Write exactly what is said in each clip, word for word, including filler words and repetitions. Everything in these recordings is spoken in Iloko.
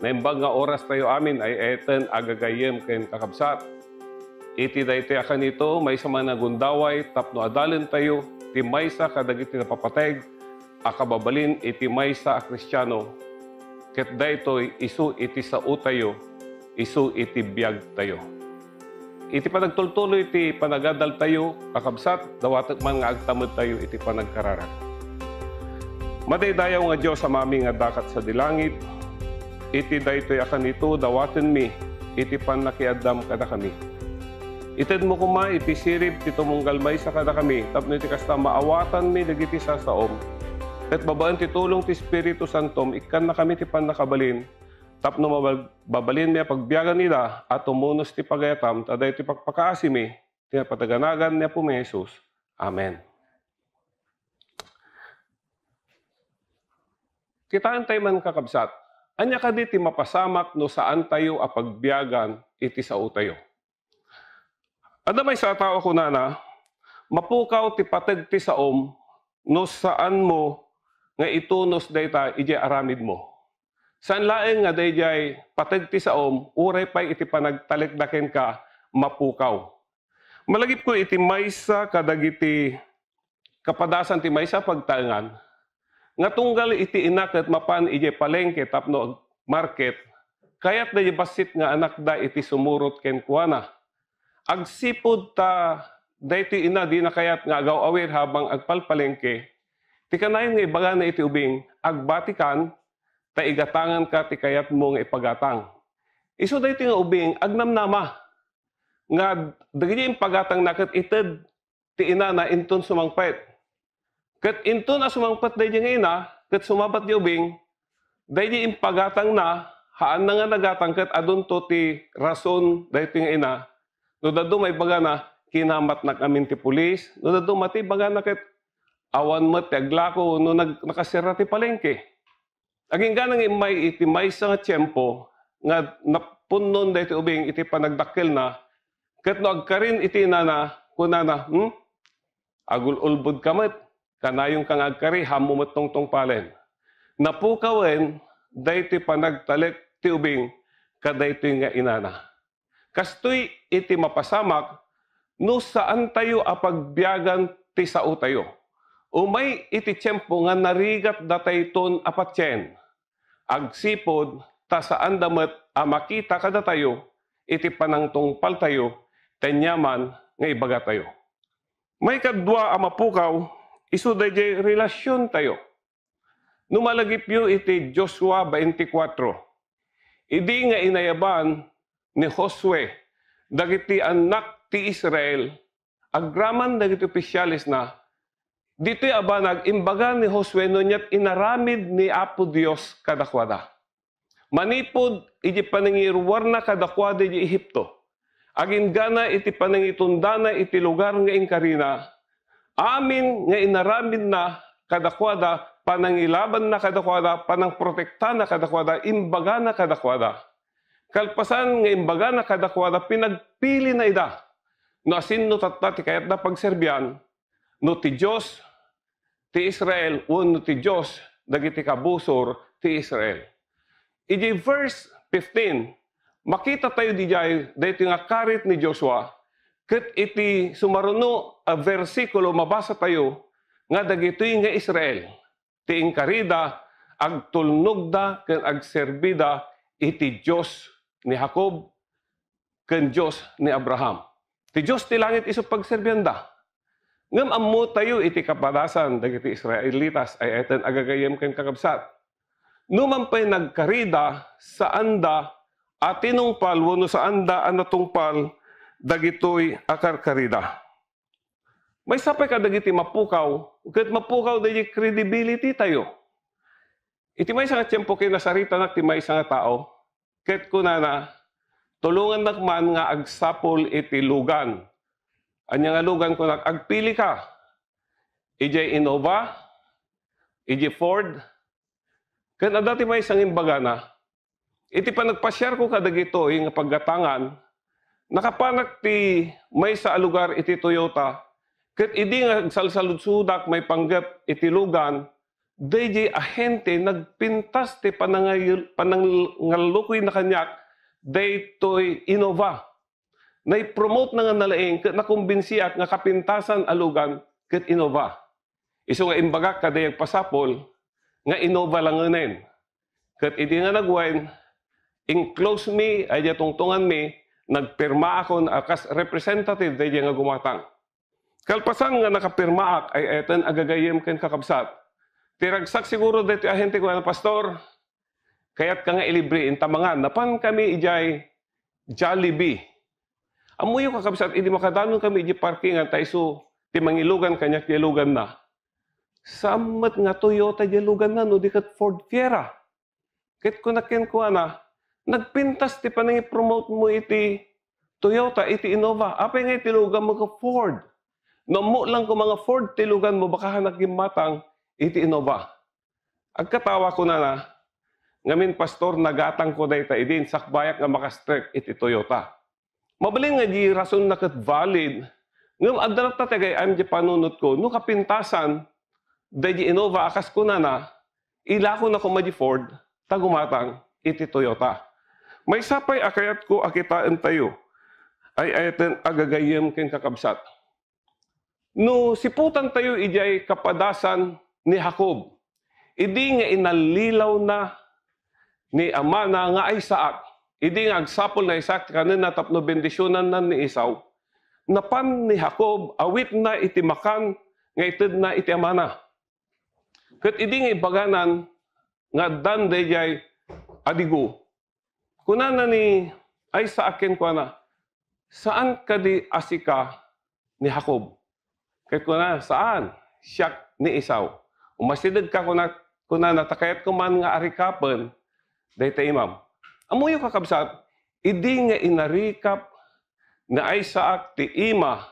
Naimbag nga orastayo amin ay eten a gagayyem ken kakabsat. Iti daytoy a kanito, maysa man nga gundaway tapno adalentayo ti maysa kadagiti napapateg a kababalin iti maysa a Kristiano, ket daytoy isu iti saotayo, isu iti biagtayo. Iti panagtultuloy ti panagadaltayo, kakabsat, dawatek man nga agtamedtayo iti panagkararag. Madaydayaw nga Dios, Amami nga adda ket sadi langit, iti daytoy a kanito dawatenmi iti pannakiaddam kadakami. Itedmo koma iti sirib ti tumunggal maysa kadakami tapno iti kasta maawatanmi dagiti sasaom. Ket babaen ti tulong ti Espiritu Santom, ikkannakami ti pannakabalin tapno mabal-, babalinmi a pagbiagan ida a tumunos ti pagayatam ta daytoy pakpakaasimi ti napataganagan ni Apomi Jesus. Amen. Kitaentayo man, kakabsat, ania kadi ti mapasamak no saantayo a pagbiagan iti saotayo? Adda maysa a tao a kunana, mapukaw ti pateg ti saom no saanmo nga itunos dayta idiay aramidmo. Saan laeng nga daydiay pateg ti saom, uray pay iti panagtalekda kenka, mapukaw. Malagipko iti maysa kadagiti kapadasan ti maysa a pagtaengan, nga tunggal iti ina ket mapan idiay palengke tapno agmarket, kayatda diay bassit nga anakda iti sumurot kenkuana. Agsipud ta daytoy ina dina kayat nga agaw-awir habang agpalpalengke, ti kanayon nga ibagana iti ubing, "Agbatikan, ta igatanganka ti kayatmo nga ipagatang." Isu daytoy nga ubing agnamnama nga dagiti impagatangna ket ited ti inana inton sumangpet. Ket inton a sumangpet daydi nga ina ket sumabat di ubing, daydi impagatangna, haanna nga nagatang ket adunto ti rason daytoy nga ina. No dadduma, ibagana, "Kinamatnak amin ti pulis." No dadduma ti ibagana ket, "Awan met ti aglako no nag-, nakasirra ti palengke." Aginggana nga immay iti maysa nga tiempo nga napunnon daytoy ubing iti panagdakkelna, ket no agkarin iti inana, kunana, "Hmm? Agul-ulbodka met, kanayonka nga agkari, haanmo met tungtungpalen." Napukawen daytoy panagtalek ti ubing kadaytoy nga inana. Kastoy iti mapasamak no saantayo a pagbiagan ti saotayo. Umay iti tiempo nga narigat datayton a patien, agsipud ta saanda met a makita kadatayo iti panangtungpaltayo ti aniaman nga ibagatayo. Maikadua a mapukaw, isu daydiay relasiontayo. No malagipyo iti Joshua twenty-four, idi nga inayaban ni Josue dagiti annak ti Israel, agraman dagiti ofisialesna, ditoy a banag, imbaga ni Josue no ania ti inaramid ni Apo Dios kadakuada. Manipud iti panangiruarna kadakuada idiay Egipto, aginggana iti panangitundana iti lugar nga inkarina, amin nga inaramidna kadakuada, panangilabanna kadakuada, panangprotektana kadakuada, imbagana kadakuada. Kalpasan nga imbagana kadakuada, pinagpilina ida no asinno tatta ti kayatda pagserbian, no ti Dios ti Israel wenno ti Dios dagiti kabusor ti Israel. Iti verse fifteen, makitatayo idiay daytoy nga karit ni Joshua, ket iti sumaruno a bersikulo, mabasatayo nga dagitoy nga Israel ti inkarida, agtulnogda ken agserbida iti Dios ni Jacob ken Dios ni Abraham. Ti Dios ti langit isu pagserbianda. Ngem ammotayo iti kapadasan dagiti Israelitas, ay-ayaten a gagayyem ken kakabsat. Numan pay nagkarida, saanda a tinungpal wenno saanda a natungpal dagitoy a karkarida. Maysa pay kadagiti mapukaw, ket mapukaw daydi credibility tayo. Iti maysa nga tiempo, kinasaritanak ti maysa nga tao, ket kunana, "Tulongannak man nga agsapul iti lugan." Ania nga lugan, kunak, "Agpili ka. Idiay Innova, idiay Ford." Ken adda ti maysa nga imbagana, "Iti panagpasiarko kadagitoy nga paggatangan, nakapanak ti maysa a lugar iti Toyota, ket idi nga agsalsaludsodak maipanggep iti lugan, daydiay ahente nagpintas ti panangayul-, panangallukoyna kaniak daytoy inova. Nai-promote na nga nalaing ket nakumbinsiak nga kapintasan a lugan ket inova. Isu nga imbagak kadi agpasapul nga inova langenen. Ket idi nga nagwine, in-close mi, ay diay tungtungan mi, nagpirmaakon a kas representative daydiay nga gumatang. Kalpasan nga nakapirmaak, ay-ayaten a gagayyem ken kakabsat, ti ragsak siguro daytoy ahente, kuna, "Pastor, kayatka nga ilibre inta mangan. Napankami idiay Jollibee." Ammoyo, kakabsat, idi makadanon kami idiay parkingan, ta isu ti mangilugan kaniak diay luganna. Saan met nga Toyota diay luganna, no di ket Ford Fiera. Ket kuna kenkuana, "Nagpintas ti panangipromote mo iti Toyota, iti Innova. Apay nga iti luganmo ket Ford? No ammo lang koma nga Ford ti luganmo, baka hanak gimmatang iti Innova." Agkatawa, kunana, "Ngamin, Pastor, nagatangko dayta idi insakbayak nga makastrek iti Toyota." Mabalin nga di rasonna ket valid, ngem adda latta ti agay-ayam diay panunotko no kapintasan daydi Innova a kas kunana, ilakona koma di Ford ta gumatang iti Toyota. Maysa pay a kayatko a kitaentayo, ay-ayaten a gagayyem ken kakabsat. No siputantayo idiay kapadasan ni Jacob, idi nga inallilawna ni amana nga Isaac, idi nga agsapul ni Isaac ti kanenna tapno bendisionanna ni Esau, napan ni Jacob a witna iti makan nga itedna iti amana. Ket idi nga ibaganan nga addan daydiay adigo, kunana ni Isaac kenkuana, "Saan kadi a sika ni Jacob?" Ket kuna, "Saan, siak ni Esau." "Umasidegka," kuna, kunana, "ta kayatko man nga arikapen dayta imam." Ammoyo, kakabsat, idi nga inarikap ni Isaac ti ima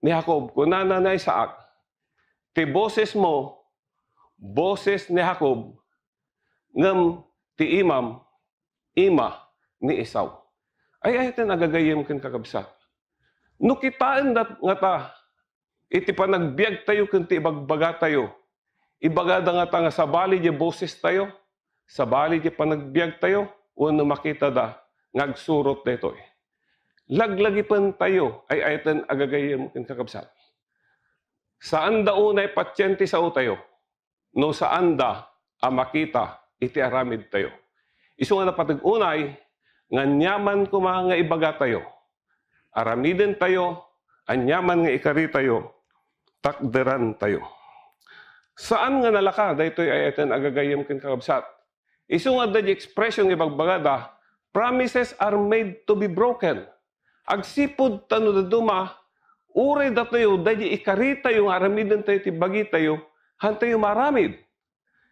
ni Jacob, kunana ni Isaac, "Ti bosesmo, boses ni Jacob, ngem ti imam, ima ni Esau." Ay-ayaten a gagayyem ken kakabsat, no kitaenda ngata iti panagbiagtayo ken ti ibagbagatayo, ibagada ngata nga sabali diay bosestayo, sabali diay panagbiagtayo, wenno makitada nga agsurot daytoy, laglagipentayo, ay-ayaten a gagayyem ken kakabsat. Saanda unay patien ti saotayo no saanda a makita iti aramidtayo. Isu nga napateg unay nga aniaman koma nga ibagatayo, aramidentayo, aniaman nga ikaritayo, takderantayo. Saan nga nalaka daytoy, ay-ayaten a gagayyem ken kakabsat. Isu nga adda di expression nga ibagbagada, "Promises are made to be broken." Agsipud ta no dadduma, uray datayo, daydi ikaritayo nga aramidentayo ti bagitayo, hantayo maaramid.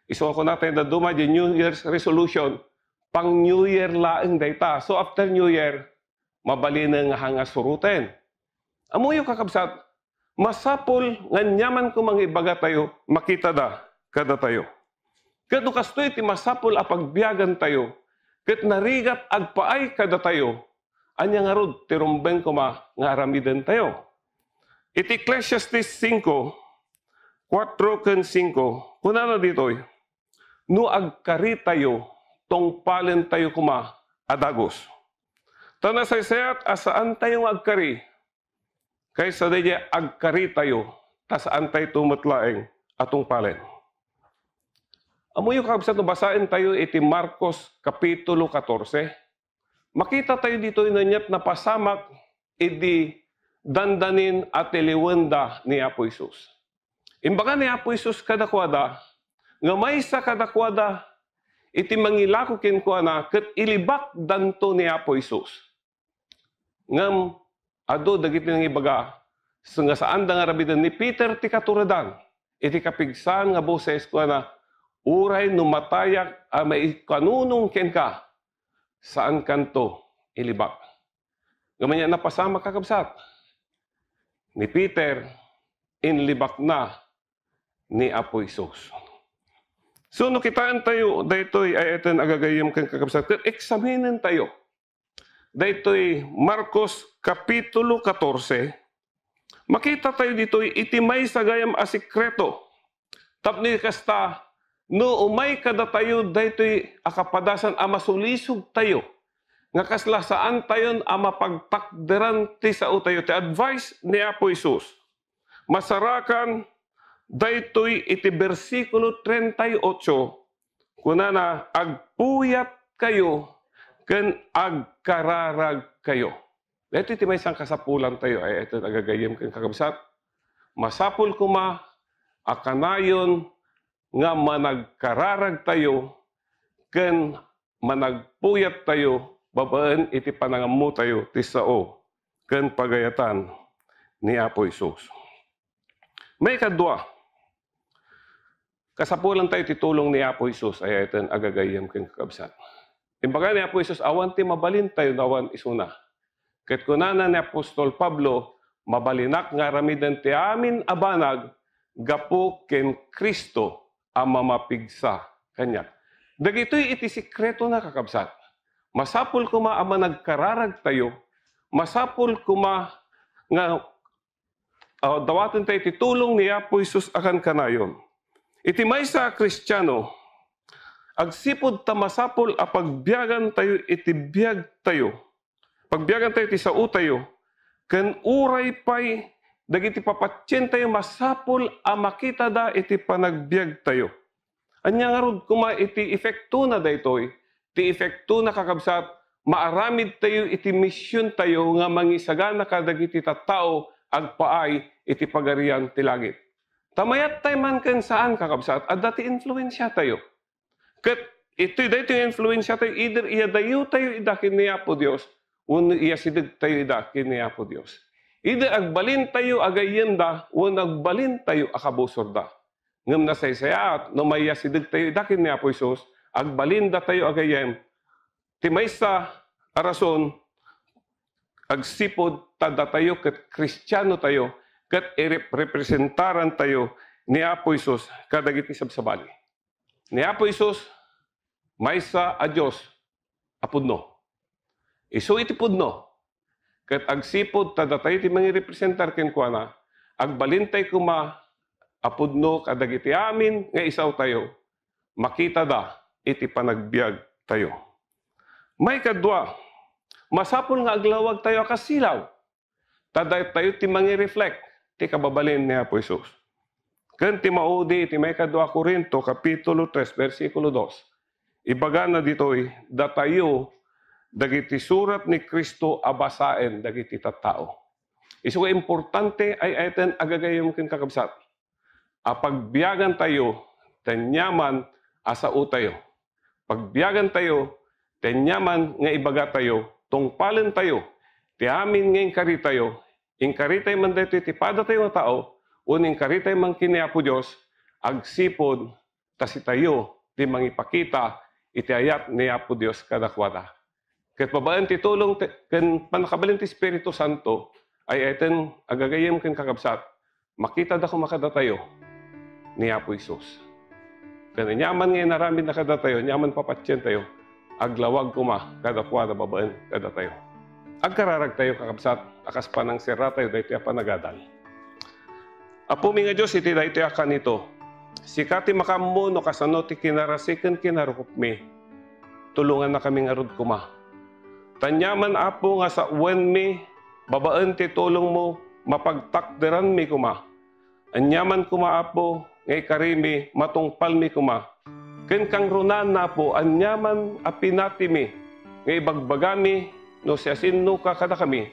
Isu nga kunatayo dadduma, di New Year's resolution, pang New Year laeng dayta. So after New Year, mabalinen nga hanga suroten. Ammoyo, kakabsat, masapul nga aniaman koma nga ibagatayo, makitada kadatayo. Ket no kastoy ti masapul a pagbiagantayo, ket narigat agpaay kadatayo, ania ngarud ti rumbeng koma nga aramidentayo? Iti Ecclesiastes singko, kuatro ken singko, kunana ditoy, "No agkaritayo, tungpalentayo koma a dagus. Ta nasaysayat a saantayo nga agkari, kaysa daydiay agkaritayo, ta saantayto met laeng a tungpalen." Ammoyo, kakabsat, no basaentayo iti Marcos Kapitulo katorse, makitatayo ditoy no aniat napasamak idi dandanin a tiliwenda ni Apo Jesus. Imbaga ni Apo Jesus kadakuada nga maysa kadakuada iti mangilako kenkuana ket ilibakdanto ni Apo Jesus. Ngem adu dagiti nangibaga nga saanda nga aramiden. Ni Peter ti katuredan. Iti kapigsaan nga boses, kuana, "Uray no matayak a maikanunong kenka, saankanto ilibak." Ngem ania napasamak, kakabsat? Ni Peter, inlibakna ni Apo Jesus. So, no kitaentayo daytoy, ay-ayaten a gagayyem ken kakabsat, ket eksaminentayo daytoy Marcos Kapitulo katorse, makitatayo ditoy iti maysa gayam a sekreto. Tapno kasta, no umay kadatayo daytoy a kapadasan a masulisogtayo, nga kasla saantayon a mapagtakderan ti saotayo. Ti advice ni Apo Jesus, masarakan daytoy iti bersikulo treinta y ocho, kunana, "Agpuyatkayo ken agkararagkayo." Daytoy ti maysa a kasapulantayo, ay, iti agagayyem ken kakabsat. Masapul koma a kanayon nga managkararagtayo ken managpuyattayo babaen iti panangammotayo ti sao ken pagayatan ni Apo Jesus. Maikadua, kasapulantayo ti tulong ni Apo Jesus, ay, iti agagayyem ken kakabsat. Imbaga ni Apo Jesus, awan ti mabalintayo no awan isuna. Ket kunana ni apostol Pablo, "Mabalinak nga aramiden ti amin a banag gapu ken Cristo a mamapigsa kaniak." Dagitoy iti sekretona, kakabsat. Masapul koma a managkararagtayo, masapul koma nga, ah, dawatentayo ti tulong ni Apo Jesus a kankanayon. Iti maysa a Kristiano, agsipud ta masapul a pagbiagantayo iti biagtayo, pagbiagantayo ti saotayo, ken uray pay dagiti papatientayo masapul a makitada iti panagbiagtayo. Ania ngarud koma iti epektona daytoy? Ti epektona, kakabsat, maaramidtayo iti misiontayo nga mangisagana kadagiti tattao agpaay iti Pagarian ti Langit. Ta mayattay man ken saan, kakabsat, adda ti influensiatayo. Ket iti daytoy nga influensiatayo, either iyadayewtayo ida ken ni Apo Dios, wenno iyasidegtayo ida ken ni Apo Dios. Either agbalintayo a gayyemda, wenno agbalintayo a kabusorda. Ngem nasaysayaat no maiyasidegtayo ida ken ni Apo Jesus, agbalindatayo a gayyem. Ti maysa a rason, agsipud ta datayo ket Kristianotayo, ket irep-, representarantayo ni Apo Jesus kadagiti sabsabali. Ni Apo Jesus, maysa a Dios a pudno. Isu iti pudno. Ket agsipud ta datayo ti mangirepresentar kenkuana, agbalintay koma a pudno kadagiti amin nga isaotayo, makitada iti panagbiagtayo. Maikadua, masapul nga aglawagtayo a kasilaw. Ta daytayo ti mangi-reflect ti kababalin ni Apo Jesus. Ken ti maudi iti maikadua a Corinto, Kapitulo tres, bersikulo dos, ibagana ditoy, datayo dagiti surat ni Cristo a basaen dagiti tattao. Isu nga importante ay-ayaten a gagayyem ken kakabsat a pagbiagantayo ti aniaman a saotayo. Pagbiagantayo ti aniaman nga ibagatayo, tungpalentayo ti amin nga inkaritayo, inkaritayo man daytoy ti padatayo nga tao, wenno inkaritayo man ken ni Apo Dios, agsipud ta sitayo ti mangipakita iti ayat ni Apo Dios kadakuada. Ket babaen ti tulong ti, ken pannakabalin ti Espiritu Santo, ay-ayaten a gagayyem ken kakabsat, makitada koma kadatayo ni Apo Jesus. Ken aniaman nga inaramidna kadatayo, aniaman papatientayo, aglawag koma kadakuada babaen kadatayo. Agkararagtayo, kakabsat, a kas panangserratayo daytoy a panagadal. Apomi nga Dios, iti daytoy a kanito, sika ti makaammo no kasano ti kinarasi ken kinarukopmi. Tulongannakami ngarud koma. Ta aniaman, Apo, nga sawenmi, babaen ti tulongmo, mapagtakderanmi koma. Aniaman koma, Apo, nga ikarimi, matungpalmi koma. Ken kangrunaan, Apo, aniaman a pinatimi nga ibagbagami no siasinoka kadakami,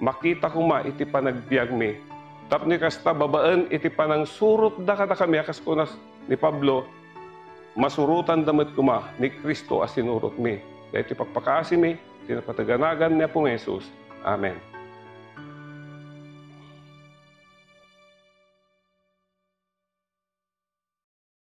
makita koma iti panagbiagmi. Tapno kasta, babaen iti panangsurotda kadakami, a kas kunas ni Pablo, masurotanda met koma ni Cristo a sinurotmi. Daytoy pakpakaasimi, ti napateg a nagan ni Apo Jesus. Amen.